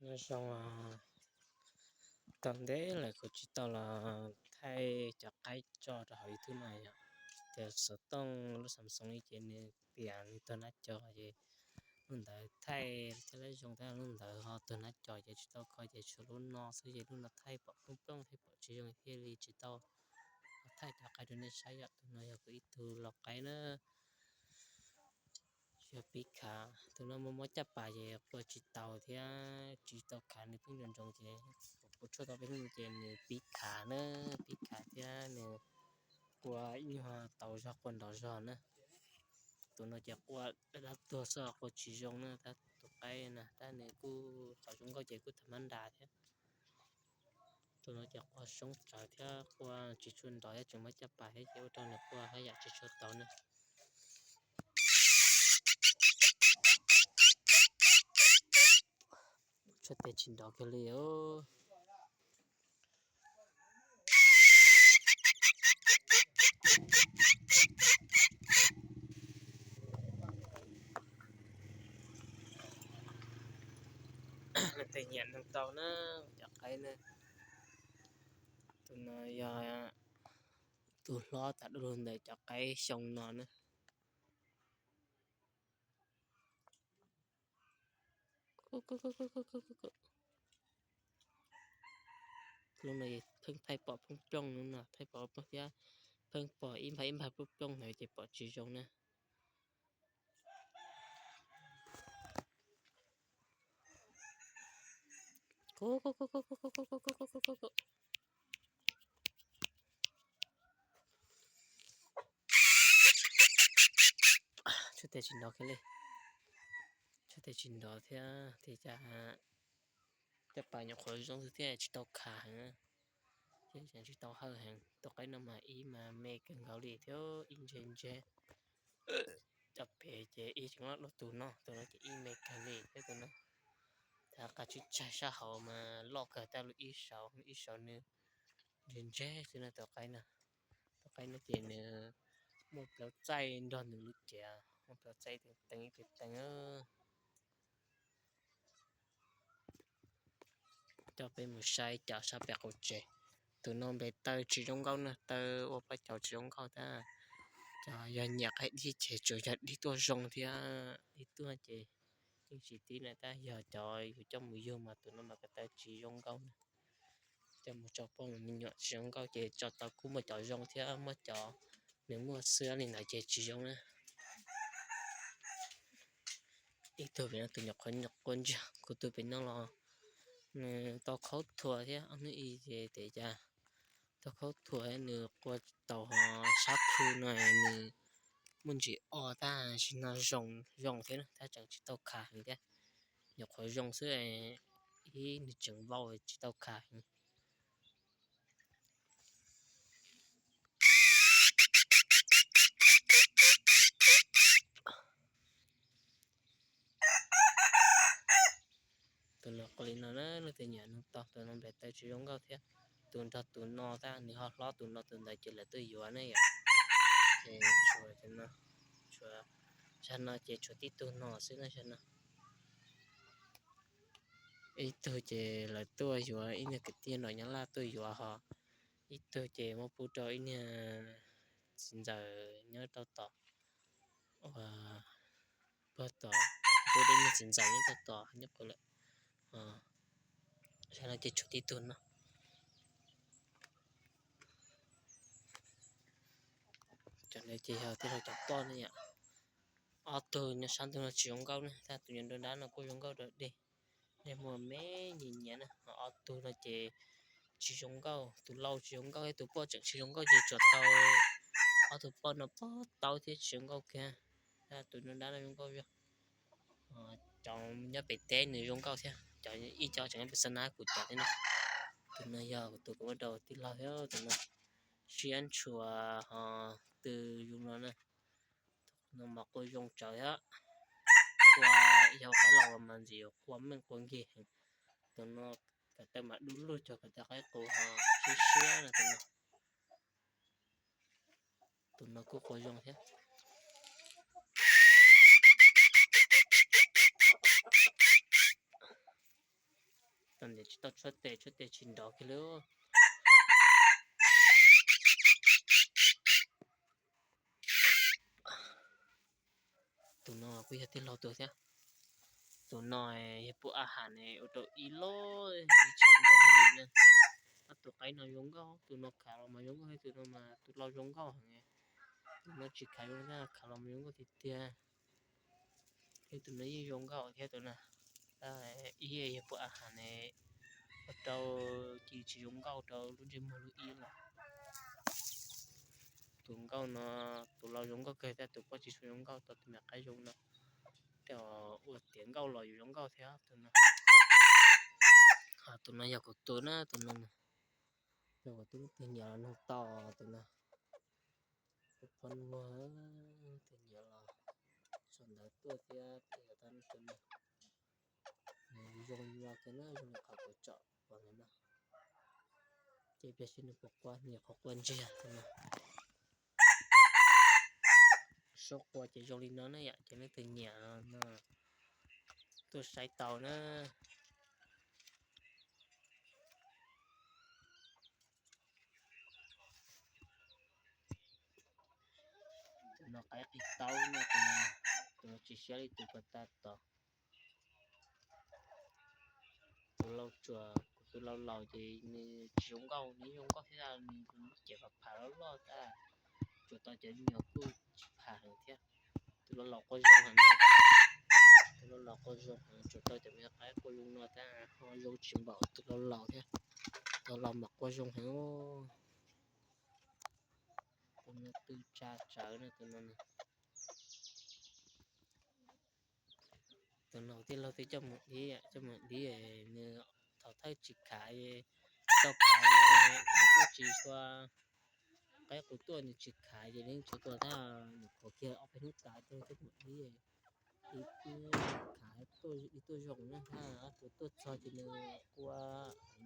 Nyob zoo, tau ntev lawm kuv tsis tau los thaij cov qaib tso rau hauv YouTube no yom. Tias xov tooj lub Samsung li ces nws tias nws tuag nab co ces lub ntawd thaij thiaj li zoo, tab lub ntawd ho tuag nab co ces tsis tau kho ces tshuav lub no xwb ces lub no thaij pom plooj plooj thiab pom tsis zoo thiaj li tsis tau thaij cov qaib rau nej saib yom. Tus no yog kuv ib tug lau qaib na. Yog pib khav, tus no muaj mob caj pas ces qua tsis tau thiab tsis tau khav, nws pheej nroo nroo ces kuv tshuaj tau peb hnub ces nws pib khav na, pib khav thiab nws qua ib nyuag tau zog qua nrov zog na. Tus no ces qua dab tuag xwb qua tsis zoo na, tab tus qaib na tab nws kuj qhov zoo nkauj ces kuj tham mab nras thiab. Tus no ces qua soob tsawv thiab qua tsis tshua nrov thiab tseem muaj caj pas thiab ces ua rau nws qua haj yam tsis tshua tau na. Tshuaj tes tsis nrov kiag li os. Leej twg nyiam neeg tau na, cov qaib na. Tus no yog tus hlob tas du lug ntawm cov qaib xyoo no na. Lub no pheej thaij pom plooj plooj no, thaij pom plooj thiab, pheej pom ib npag ib npag plooj plooj ntawd ces pom tsis zoo na. Tshuaj tes tsis nrov kiag li. Tshuaj tes tsis nrov thiab tias cas caj pas nyuam qhuav zoo xwb thiab tsis tau khav heev, thiab tsis tau hawj heev. Tus qaib no mas ib mas me kawg nkaus li thiab ib ntse ntse. Cov pem ces ib tseem loj dua tus no, tus no ces ib me kawg li thiab tus no. Tab qab tsib tsaig sab hauv mas loj kawg tab lub ib saud, ib saud nws ntse ntse xwb no tus qaib no. Tus qaib no ces nws muaj plaub txaij nrog nws lub cev, muaj plaub txaij teev teev ib pliag teev. Coj peb mus saib cov sab pem qaum tsev. Tus no npe taw tsis zoo nkauj na, taw ua pab cauv tsis zoo nkauj tab. Cov yog nyiam qaib dib ces tsuas yog dib tuaj zoo thiab, dib tuaj ces yeej tsis tib na, tab yog cov yus coj mus yug mas tus no mas ko taw tsis zoo nkauj na. Coj mus tso poj mus me nyuam tsis zoo nkauj ces tso tau kuj muaj cov zoo thiab muaj cov nws muaj xwb li ntawd ces tsis zoo na. Ib tug pem no tus nyuam qhuav nyuam quaj ntsiag, kuv tus pem no los nws tau khaub thuas thiab, ob hnub ib ces tes cas tau khaub thuas thiab nws qua tau ho sab plhu no nws muaj ntsis o tab sis no zoo zoo thiab na, tab tseem tsis tau khav heev thiab. Nyuam qhuav zoo xwb, ib nws tseem vau tsis tau khav heev. Tus no qhov li no na, leej twg nyiam neeg tau, tus no npe taw tsis zoo nkauj thiab. Tus nrog tus no tab nws ho hlob tus no tus ntawd ces lawv tuaj yuav ne yom. Ces tshuav, tshuav, sab no ces tshuav tib tug no xwb na sab no. Ib tug ces lawv tuaj yuav, ib niag kwv tij nram Nyab Laj tuaj yuav ho, ib tug ces muab pub rau ib niag txiv ntxawm nyob rau tom, uas, puag tom, pub rau ib niag txiv ntxawm nyob rau tom nyob qhov lawm. Sab no ces tshuav tib tug no. Cov ntawd ces yog tij laug cov poj ne yom. Ob tug nyob sab ntug no tsis zoo nkauj ne, tab tus nyob nruab nrab no kuj zoo nkauj dog dig. Nej muaj me nyiam nyiam na, ho ob tug no ces tsis zoo nkauj, tus lau tsis zoo nkauj thiab tus poj tseem tsis zoo nkauj ces tsuas tau ob tug poj no pog tau thiab tsis zoo nkauj kiag. Tab tus nruab nrab no zoo nkauj zog. Cov nyob pem teb nws zoo nkauj thiab, cov ib co tseem nyob pem xab nab kuv cov thiab na. Tus no yog tus kuv muab rau tij laug thiab tus no. Siab ntshua ho tw zoo no na. Tus no mas qua zoo tsawv thiab, qua yog qaib laus mas ntxim qua meej qua nkig heev. Tus no ko taw mas dub lug cog ko taw qaib qus ho siab siab no tus no. Tus no kuj qua zoo thiab. Tau ntiav tsis tau tshuab tes, tshuab tes tsis nrov kiag li. Tus no kuj yog tij laug tus thiab. Tus no yog pub a has ne ua rau ib lub ib tsis zoo nkauj li na. Ob tus qaib no zoo nkauj, tus no khav los mas zoo nkauj, tus no mas tus lau zoo nkauj heev. Tus no tsis khav zoo, khav los mas zoo nkauj tiag tiag. Thiab tus no yeej zoo nkauj thiab tus no. Ib yog pub a has ne ua rau cia tsis zoo nkauj rau lub ntsej muag lub ib lawm. Tus nkauj no, tus lau zoo nkauj kawg thiab tus poj tsis tshua zoo nkauj, tau tus me qaib zoo no. Tej ua tiav nkauj los yus zoo nkauj thiab tus no. Ho tus no yog kuv tus na, tus no yog kuv tus leej twg nyiam los nug tau tus no. Tus phob muag, tus nyiam los sau ntawv tuaj thiab tus no. Nws zoo li no kiag na, zoo li qhov kuv tsom pom ntawd no. Ces peb saib nws puas quaj, nws qhuav quaj ntsiag tus no. Suab qua ces zoo li no na yom, ces leej twg nyiam no tuaj saib tau na. Tus no qaib qis taub no, tus no, tus no tsis siab li tus puag ta tod. Tus lau tsuas, kuv tus lau laus ces nws tsis zoo nkauj, nws zoo nkauj thiab nws lub cev phav phav loj loj tab, tsuas tau cov me nyuam kuj tsis phav heev thiab. Tus lau laus quaj zoo heev, tus lau laus quaj zoo heev, tsuas tau cov me nyuam qaib quaj zoo no tab ho zoo tsis npaum tus lau laus thiab. Tus lau laus mas quaj zoo heev. Tus no tw tsa tsawv no, tus no. Tus no tij laug twb coj mus dib, coj mus dib, nws thaum thawj tsis khav, tau khav, nws kuj tsis tshua, qaib qus tuaj nws tsis khav ces nws tsis tuaj tab, nyuam qhuav kiag ob peb hnub tas tij laug coj mus dib, dib khav, dib tuaj zoo na, tab tus tuaj txog ces nws ua,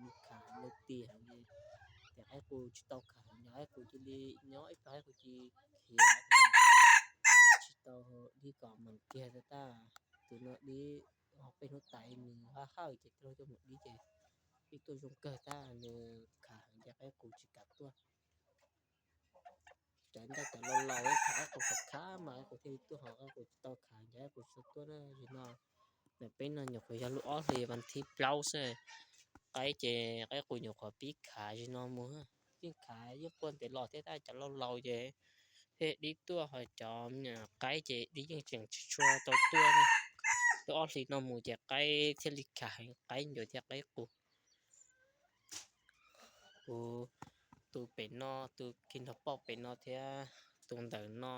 nws khav nws tis heev li, ces qaib qus tsis tau khav heev, qaib qus cia li nyob ib plag qaib qus cia li khiav, tsis tau dib kom mas kiag tab. Tus no dib ob peb hnub tas nws haj hawj ces tij laug coj mus dib ces dib tuaj zoo kawg tab, nws khav heev ces qaib qus tsis kam tuaj. Cov ncaj cov laus laus khav qaib qus khav khav mas qaib qus thiaj li tuaj, ho qaib qus tsis tau khav ces qaib qus tsis tuaj na. Zim no ntawm peb no nyuam qhuav yog lub ob hlis vas thib plaub xwb, qaib ces qaib qus nyuam qhuav pib khav zim no mus. Yeej khav yeej quaj ntev los thiab tab, cov laus laus ces thiaj dib tuaj, ho cov qaib ces dib yeej tseem tsis tshua tau tuaj. Lub ob hlis no mus ces qaib thiaj li khav heev, qaib ncuav thiab qaib qus. Kuv tus pem no, tus khi nrog pauj pem no thiab tus ntawm no,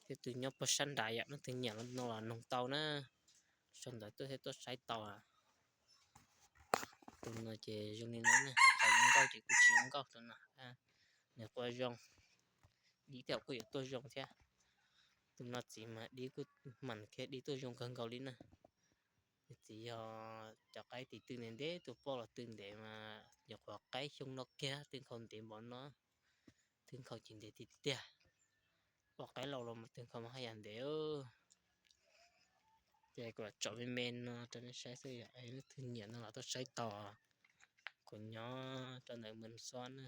thiab tus nyob puag sab nrad yom, leej twg nyiam no los noog tau na. Sau ntawv tuaj thiab tuaj saib tau. Tus no ces zoo li no na, qhov zoo nkauj ces kuj tsis zoo nkauj tus no. Nws quaj zoo, dib thiab kuj yuav tuaj zoo thiab. Tus no txiv mas dib kuj mam kiag dib tuaj zoo kawg nkaus li na. Nws txiv yog cov qaib tis tw ntev ntev, tus pauj los tw ntev mas nyuam qhuav qaib xyoo no kiag twb nkhaus ntev npaum no, twb nkhaus ces ntev tiag tiag. Pauj qaib laus los mas twb nkhaus mas haj yam ntev. Ces kuv los tsom me me no rau nej saib xwb, leej twg nyiam no los tuaj saib tau. Kuv nyob rau ntawm Mws Xob na.